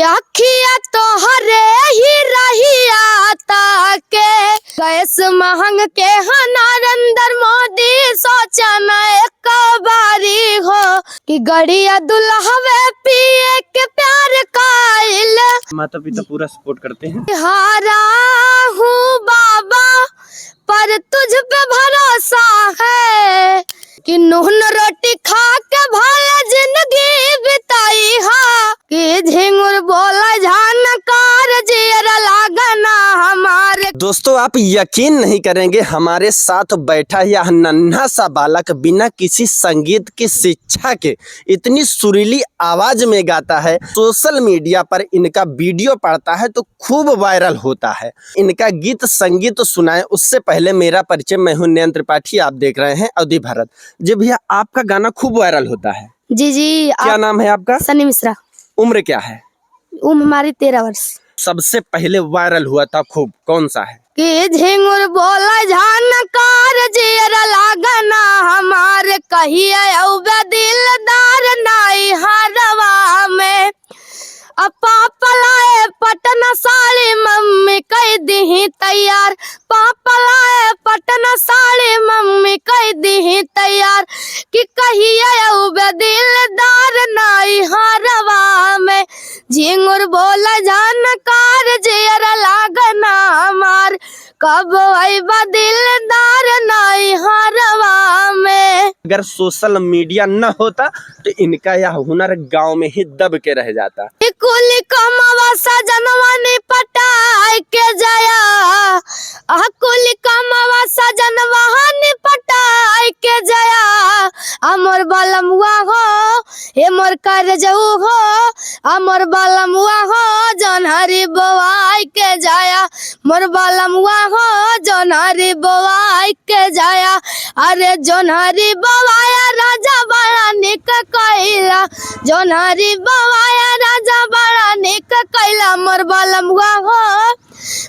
अखिया तोहरे ही रहिया ताके गैस महंग के हाँ नरेंद्र मोदी सोचना एक बारी हो कि गड़िया दुल्हवे पिए के प्यार काइल। माता पिता पूरा सपोर्ट करते हैं। हारा हूँ बाबा पर तुझ पे भरोसा है कि नून रोटी खा के भले जिंदगी बिताई हा कि झिंगुर बोला झानकार जियर लागना हमारे। दोस्तों आप यकीन नहीं करेंगे, हमारे साथ बैठा यह नन्हा सा बालक बिना किसी संगीत की शिक्षा के इतनी सुरीली आवाज में गाता है। सोशल मीडिया पर इनका वीडियो पड़ता है तो खूब वायरल होता है। इनका गीत संगीत सुनाए उससे पहले मेरा परिचय, मैं हूं नयन त्रिपाठी, आप देख रहे हैं अवधि भारत। जी भैया, आपका गाना खूब वायरल होता है। जी जी। क्या आप नाम है आपका? सनी मिश्रा। उम्र क्या है? उम्र हमारी 13 वर्ष। सबसे पहले वायरल हुआ था खूब कौन सा है? कि झिंगुर बोला झानकार जियर लागना हमारे कहिए औबे दिलदार नाई हरवा में। अब पापा लाए पटना साड़ी मम्मी कह दीही तैयार। पापा लाए पटना साड़ी मम्मी कह दीही तैयार कि कहिए औबे दिलदार नाई हरवा में। झिंगुर बोला झानकार जियर लागना हमार कब अइबा दिलदार नाई हरवा में। अगर सोशल मीडिया न होता तो इनका यह हुनर गांव में ही दब के रह जाता। कुल कमावा सजनवा ने पटाई के जाया। आह कुल कमावा सजनवा ने पटाई के जाया। अमर बालमुआ हो हे मोर कर जाऊ हो अमर बालमुआ हो जौन हरी बोवाई के जाया। मोर बालमुआ हो जौन हरी बोवाई के जाया। अरे जौन हरी बोवाया राजा बड़ा निक कैला। जौन हरी बोवाया राजा बड़ा निक कैला। मोर बालमुआ हो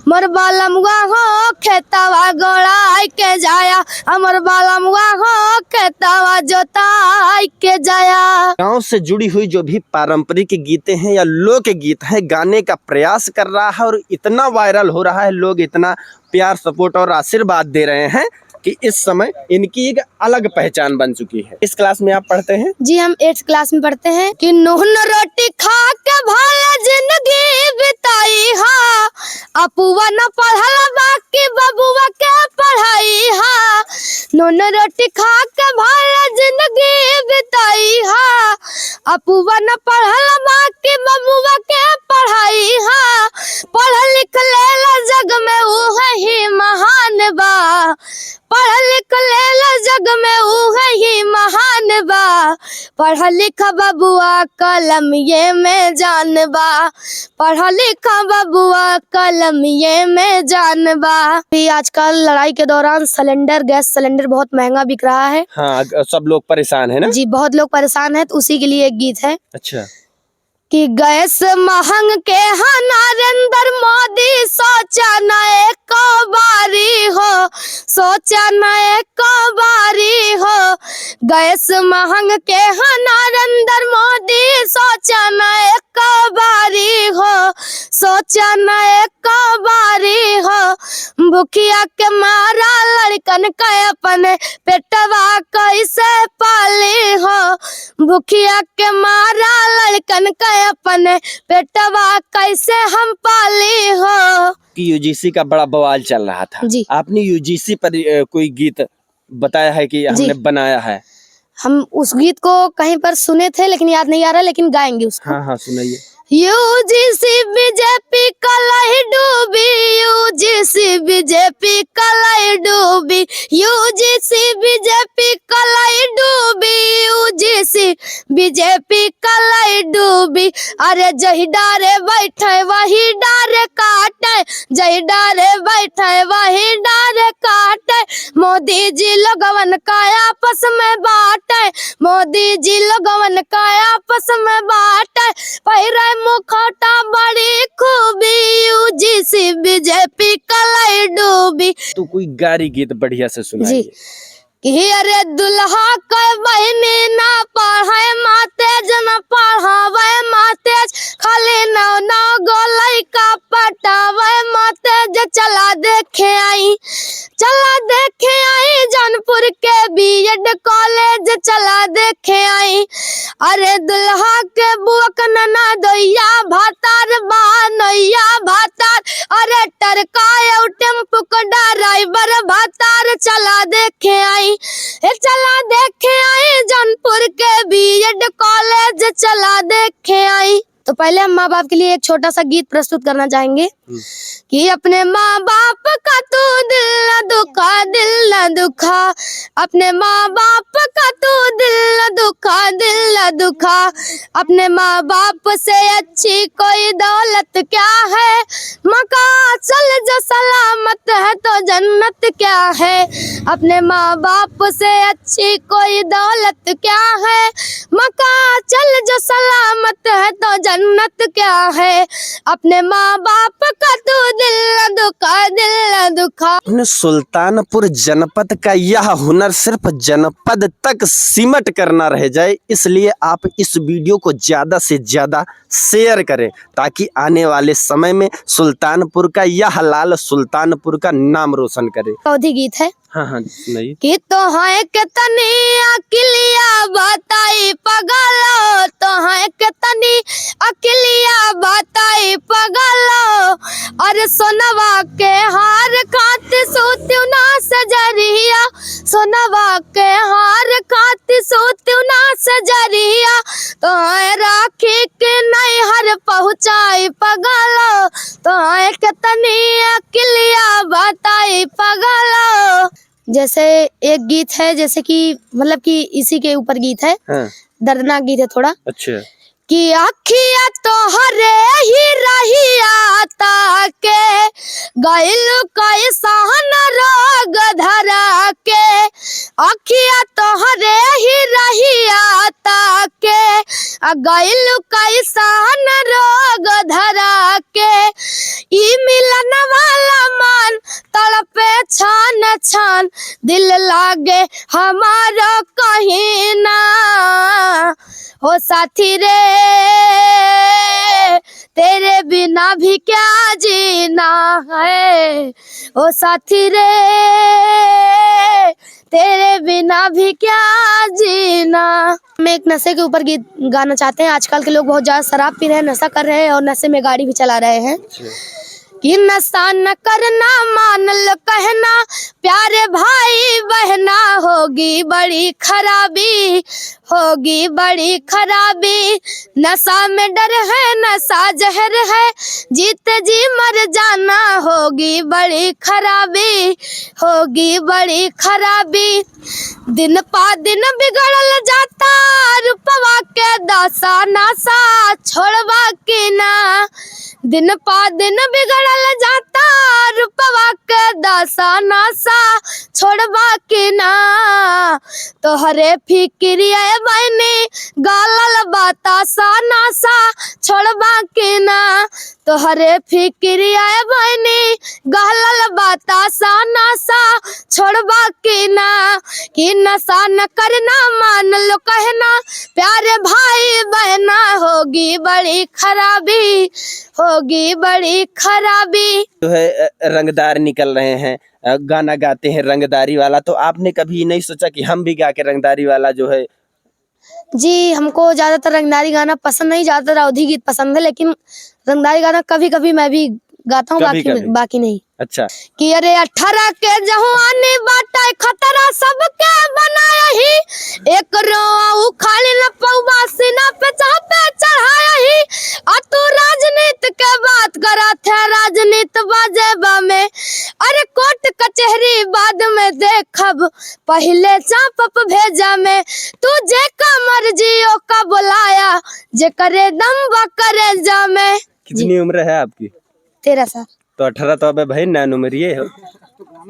मोर बालमुआ हो खेतवा गोड़ाई के जाया। अमर बालमुआ हो खेतवा जोताई के जाया। गांव से जुड़ी हुई जो भी पारंपरिक गीतें हैं या लोक गीत हैं, गाने का प्रयास कर रहा है और इतना वायरल हो रहा है, लोग इतना प्यार सपोर्ट और आशीर्वाद दे रहे हैं कि इस समय इनकी एक अलग पहचान बन चुकी है। इस क्लास में आप पढ़ते हैं? जी हम 8th class में पढ़ते हैं। कि नून रोटी खा के भले जिंदगी बिताई हा अपुआ न पढ़ल बाकी बबुआ के पढ़ाई हा। नून रोटी खा के भले जिंदगी बिताई हा अपुआ न पढ़ल बाकी बबुआ के पढ़ाई हा। पढ़ लिख लेला जग में ऊ ही महान बा। पढ़ लिख लेला जग में ऊ ही महान बा। पढ़ लिख बबुआ कलम ये में जान बा। पढ़ लिख बबुआ कलम ये में जान बा। भी आजकल लड़ाई के दौरान सिलेंडर, गैस सिलेंडर बहुत महंगा बिक रहा है। हाँ, सब लोग परेशान है ना? जी बहुत लोग परेशान है, तो उसी के लिए एक गीत है। अच्छा। कि गैस महंग के हाँ नरेंद्र मोदी सोचा न एक बारी हो सोचा न एक बारी हो। गैस महंग के हाँ नरेंद्र मोदी सोचा न एक बारी हो सोचा न एक बारी हो। भूखिया के मारा लड़कन के अपने पेटवा कैसे पाली हो। भूखिया के मारा लड़कन के अपने पेटवा कैसे हम पाली हो। कि यूजीसी का बड़ा बवाल चल रहा था। जी। आपने यूजीसी पर कोई गीत बताया है कि हमने बनाया है? हम उस गीत को कहीं पर सुने थे लेकिन याद नहीं आ रहा, लेकिन गाएंगे उसको। हाँ हाँ, सुनाइए। यूजीसी बीजेपी कलही डूबी यूजीसी बीजेपी कलही डूबी यूजीसी बीजेपी कलही डूबी यूजीसी बीजेपी कलही डूबी। अरे जही डारे बैठे वही डारे काटे जही डारे बैठे वही डारे काटे। मोदी जी लोगवन का आपस में बाटे मोदी जी लोगवन का आपस में बाटे। पहिरे मुखौटा बड़ी खूबी यूजीसी बीजेपी कलई डूबी। तो कोई गारी गीत बढ़िया से सुनाइए। जी। कि अरे दुल्हा के बहनी ना पढ़े मातेज ना पढ़ावे मातेज, खाली नौ नौ गो लइका पटावे मातेज। चला देखे आई, चला देखे आई जौनपुर के बीएड कॉलेज, चला देखे आई। अरे दुल्हा के बुअक नना दोइया भातार बा नैया भातार, अरे टरका टेम्पू के ड्राइवर भातार, चला देखे आई, हे चला देखे आई जौनपुर के बीएड कॉलेज, चला देखे आई। तो पहले हम माँ बाप के लिए एक छोटा सा गीत प्रस्तुत करना चाहेंगे कि अपने माँ बाप का तू दिल न दुखा, दिल न दुखा, अपने माँ बाप का तू दिल न दुखा, दिल न दुखा, अपने माँ बाप से अच्छी कोई दौलत क्या है, मका चल जो सलामत है तो जन्नत क्या है, अपने माँ बाप से अच्छी कोई दौलत क्या है, मका चल जो सलामत है तो जन्नत क्या है, अपने माँ बाप का तू दिल न दुखा, दिल न दुखा। अपने सुल्तानपुर जनपद का यह हुनर सिर्फ जनपद तक सिमट करना रह जाए, इसलिए आप इस वीडियो को ज़्यादा से ज़्यादा शेयर करें ताकि आने वाले समय में सुल्तानपुर का यह लाल सुल्तानपुर का नाम रोशन करे। अवधि गीत है। हाँ हाँ, नहीं कि तो है के तनी अकिलिया बताई पगलो, तो है के तनी अकिलिया बताई पगलो, अरे सोनवा के हार खात सूत्यु ना सजरिया, सोनवा के हार खात सूत्यु ना सजरिया, तो है राखी के नैहर पहुँचाई पगलो, तो है के तनी अकिलिया बताई पगलो। जैसे एक गीत है, जैसे कि मतलब कि इसी के ऊपर गीत है। हाँ। दर्दनाक गीत है थोड़ा। अच्छा। कि अखिया तो हरे ही रहिया ताके, गइल कैसन रोग धरा के, अखिया तो हरे ही रहिया ताके, गइल कैसन रोग धरा के, ई मिलन वाला मन तड़पे छान छान, दिल लागे हमारो कहीं ना, हो साथी रे तेरे बिना भी क्या जीना है, ओ साथी रे तेरे बिना भी क्या जीना। हम एक नशे के ऊपर गीत गाना चाहते हैं। आजकल के लोग बहुत ज़्यादा शराब पी रहे हैं, नशा कर रहे हैं और नशे में गाड़ी भी चला रहे हैं। कि नशा न करना मान लो कहना, प्यारे भाई बहना, होगी बड़ी खराबी, होगी बड़ी खराबी, नशा में डर है नशा जहर है, जीते जी मर जाना, होगी बड़ी खराबी, होगी बड़ी खराबी, दिन पा दिन बिगड़ल जाता, रुपवा के दशा नशा छोड़वा के ना, दिन पा दिन बिगड़ल जाता, रुपवा के दशा नशा छोड़वा के ना, तोहरे फिक्रिया बहनी गालल बतासा नशा छोड़वा के ना, तोहरे फिक्रिया बहनी गालल बतासा नशा छोड़वा के ना, कि नशा न करना मान लो कहना, प्यारे भाई बहना, होगी बड़ी खराबी, होगी बड़ी खराबी। जो है रंगदार निकल रहे हैं, गाना गाते हैं रंगदारी वाला, तो आपने कभी नहीं सोचा कि हम भी गा के रंगदारी वाला जो है? जी, हमको ज्यादातर रंगदारी गाना पसंद नहीं, ज्यादातर अवधी गीत पसंद है, लेकिन रंगदारी गाना कभी कभी मैं भी गाता हूँ, कभी बाकी कभी। बाकी नहीं। अच्छा। कि अरे 18 के जवानी बाटा खतरा सबके बनाया ही, एक रोआ उखाड़ी न पौवा सीना पे चापे चढ़ाया ही, आ तू राजनीति के बात करा थे राजनीति बाजेबा में, अरे कोर्ट कचहरी बाद में देखब पहले चापप भेजा में, तू जे का मर्जी ओ का बुलाया, जे करे दम बा करे जा में। कितनी उम्र है आपकी? 13 साल। तो 18 तो अब भाई नान उम्र हो।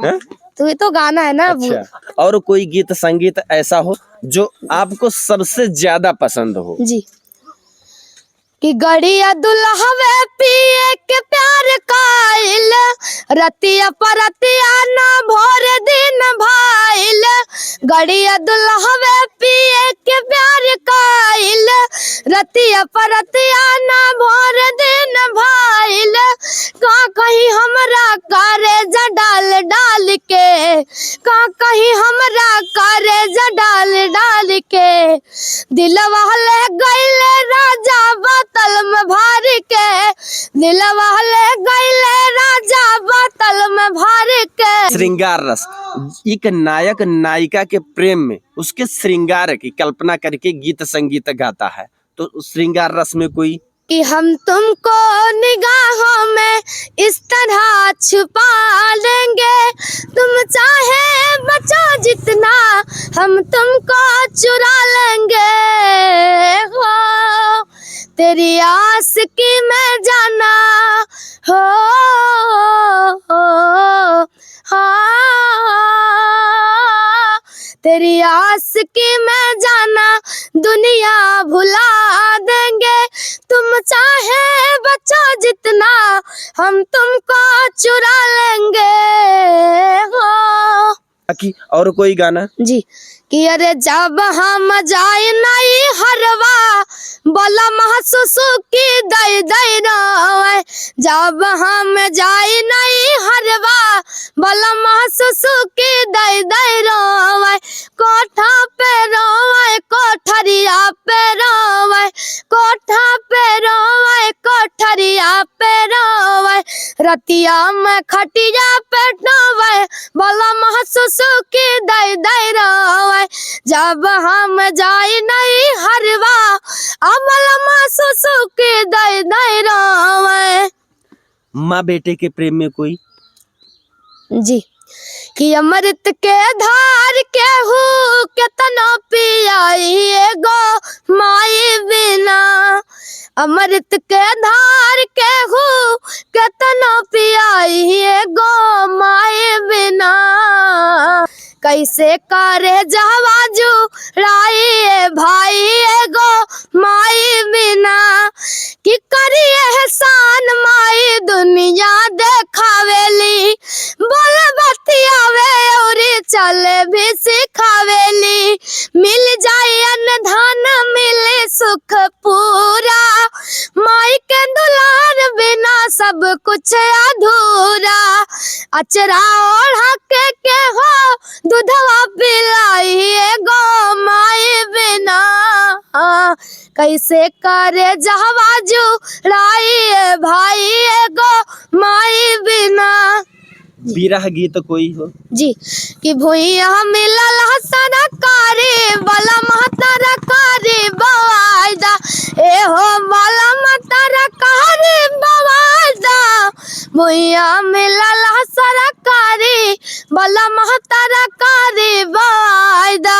हाँ? तो ये तो गाना है ना। अच्छा, और कोई गीत संगीत ऐसा हो जो आपको सबसे ज्यादा पसंद हो? जी, कि गड़िया दुल्हवे पिए के प्यार काइल, रतिया परतिया ना भोर दिन भाइल, गड़िया दुल्हवे पिए के प्यार काइल, रतिया परतिया ना भोर दिन भाइल। का कहीं हमरा करे डाल डाल के, का कहीं हमरा करे डाल डाल के, दिलवा ले गइले राजा बोतल में भर के, दिलवा ले गइले राजा बोतल में भर के। श्रृंगार रस, एक नायक नायिका के प्रेम में उसके श्रृंगार की कल्पना करके गीत संगीत गाता है, तो श्रृंगार रस में कोई? कि हम तुमको निगाहों में इस तरह छुपा लेंगे, तुम चाहे बचो जितना हम तुमको चुरा लेंगे। हो तेरी आस की मैं जाना हो, हो हाँ, तेरी आस की मैं जाना दुनिया भुला देंगे, तुम चाहे बचो जितना हम तुमको चुरा लेंगे। हो बाकी और कोई गाना? जी, कि अरे जब हम जाए नई हरवा बोला महसूस की दई दई रोए, जब हम जाए नई हरवा बोला महसूस की दई दई रोए, कोठा पे रोए कोठरिया पे रोए, कोठा पे रोए कोठरिया पे रोए, रतिया में खटिया पे रोए बोला महसूस की दई दई रोए, जब हम जाए नहीं हरवा अमल महसूस की दई दई रोए। माँ बेटे के प्रेम में कोई? जी, कि अमृत के धार के हु केतना पियाई एगो माई बिना, अमृत के धार के हु केतना पियाई एगो माई बिना, कैसे करे जवाजू राई ए भाई एगो माई बिना, कि करी एहसान माई दुनिया देखावेली, बोल बतियावे और चले भी सिखावेली, मिल जाए अन्न धन मिले सुख पूरा, माई के दुलार बिना सब कुछ अधूरा, अचरा ओढ़ा के हो दूधवा पिलाई एगो माई बिना, कैसे करे जहवाजू राई ए भाई एगो माई बिना। विरह गीत कोई हो? जी, कि भुइया मिलल सरकारी वाला महतरकारी बवायदा, ए हो वाला महतरकारी बवायदा, भुइया मिलल सरकारी वाला महतरकारी बवायदा।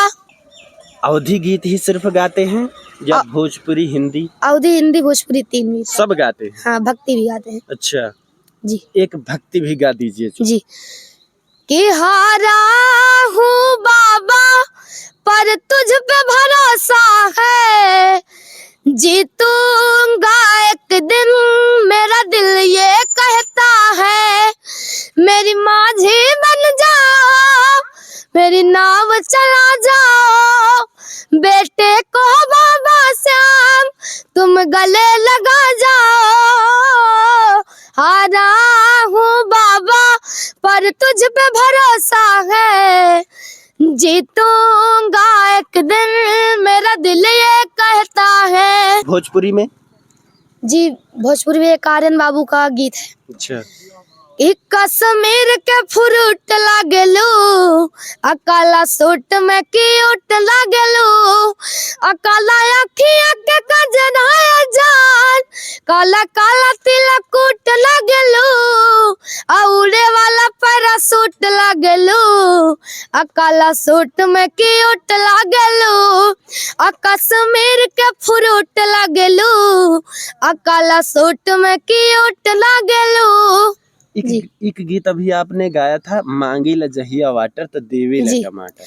अवधी गीत ही सिर्फ गाते हैं या भोजपुरी हिंदी? अवधी हिंदी भोजपुरी तीन भी सब गाते हैं? हाँ, भक्ति भी गाते हैं। अच्छा जी, एक भक्ति भी गा दीजिए। जी, कि हारा हूँ बाबा पर तुझ पे भरोसा है, जीतूंगा एक दिन मेरा दिल ये कहता है, मेरी माझी बन जाओ मेरी नाव चला जाओ, बेटे को बाबा श्याम तुम गले लगा जाओ, हारा हूँ बाबा पर तुझ पे भरोसा है, जीतूंगा एक दिन मेरा दिल ये कहता है। भोजपुरी में? जी, भोजपुरी में एक आर्यन बाबू का गीत है। अच्छा। एक कश्मीर के फ्रूट लागलू, आ काला सूट में क्यूट लागलू, आ काला अखिया के कजरा जान, काला काला तिलक कूट लागलू, आ उड़े वाला पैरासूट लागलू, आ काला सूट में क्यूट लागलू, आ कश्मीर के फ्रूट लागलू, आ काला सूट में क्यूट लागलू। एक एक गीत अभी आपने गाया था, मांगी ला जहिया वाटर तो देवे ला जी। टमाटर।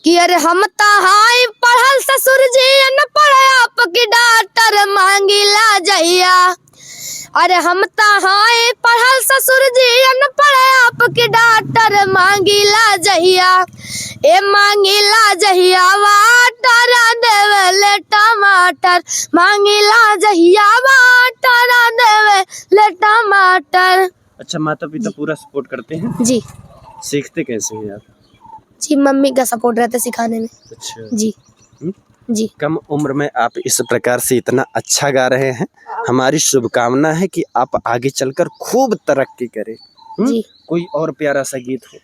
कि अरे हम तहाई पढ़ल ससुर जी न पढ़े आपकी डाक्टर, मांगिला जहिया, अरे हम तहाए पढ़ल ससुर जी अनपढ़ आपके डॉक्टर मांगिला जहिया, ए मांगिला जहिया वाटर देवेले टमाटर, मांगिला जहिया वाटर देवेले टमाटर। अच्छा, माता पिता पूरा सपोर्ट करते हैं? जी। सीखते कैसे हैं आप? जी, मम्मी का सपोर्ट रहता है सिखाने में। अच्छा। जी। हम्म? जी। कम उम्र में आप इस प्रकार से इतना अच्छा गा रहे हैं, हमारी शुभकामना है कि आप आगे चलकर खूब तरक्की करें। हम्म? जी। कोई और प्यारा सा गीत हो।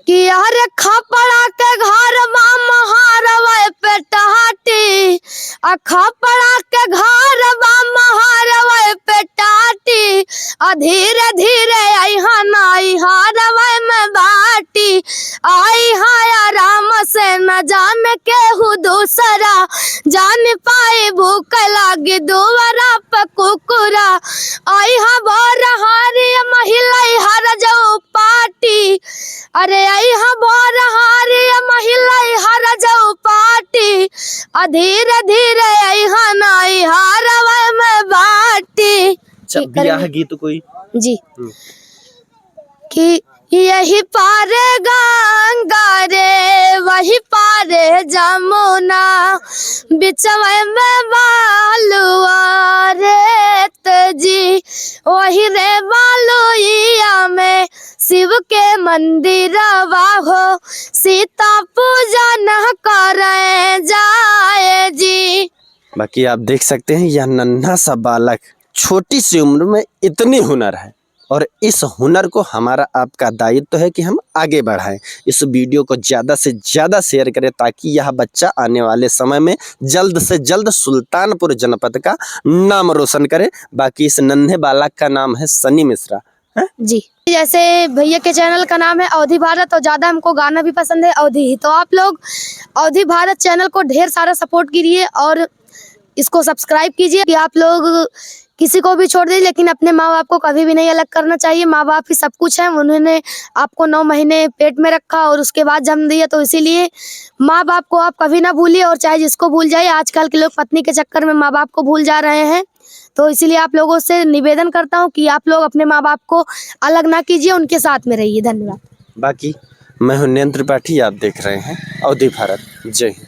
कि यार खपड़ा के घर महारवा पे टाटी, आ खपड़ा के घर महारवा पे टाटी, आ धीरे धीरे आई नाई हारवा में बाटी, आई हाय आराम से न जान केहू दूसरा, जान पाए भूख लागी दुआरा पे कुकुरा, आई हा बोर हारी महिला हर जाऊ पाटी, अरे आई हा बोर हारी महिला हर जाऊ पाटी, आ धीरे धीरे आई हा नाई हारवा में बाटी। अच्छा, जी, करेंगे। ब्याह गीत कोई? जी। हम्म। कि यही पारे गंगा रे वही पारे जमुना, बिचवे में बालुआ रेत जी, वही रे बालुइया में शिव के मंदिरवा हो, सीता पूजा न करे जाए जी। बाकी आप देख सकते हैं यह नन्हा सा बालक छोटी सी उम्र में इतनी हुनर है, और इस हुनर को हमारा आपका दायित्व है कि हम आगे बढ़ाएं। इस वीडियो को ज़्यादा से ज़्यादा शेयर करें ताकि यह बच्चा आने वाले समय में जल्द से जल्द सुल्तानपुर जनपद का नाम रोशन करे। बाकी इस नन्हे बालक का नाम है सनी मिश्रा। जी, जैसे भैया के चैनल का नाम है अवधि भारत, और ज़्यादा हमको गाना भी पसंद है अवधि ही, तो आप लोग अवधि भारत चैनल को ढेर सारा सपोर्ट कीजिए और इसको सब्सक्राइब कीजिए। कि आप लोग किसी को भी छोड़ दीजिए, लेकिन अपने माँ बाप को कभी भी नहीं अलग करना चाहिए। माँ बाप ही सब कुछ है, उन्होंने आपको 9 महीने पेट में रखा और उसके बाद जन्म दिया, तो इसीलिए माँ बाप को आप कभी ना भूलिए, और चाहे जिसको भूल जाइए। आजकल के लोग पत्नी के चक्कर में माँ बाप को भूल जा रहे हैं, तो इसीलिए आप लोगों से निवेदन करता हूँ कि आप लोग अपने माँ बाप को अलग ना कीजिए, उनके साथ में रहिए। धन्यवाद। बाकी मैं हूं नयन त्रिपाठी, आप देख रहे हैं अवधि भारत। जय हिंद।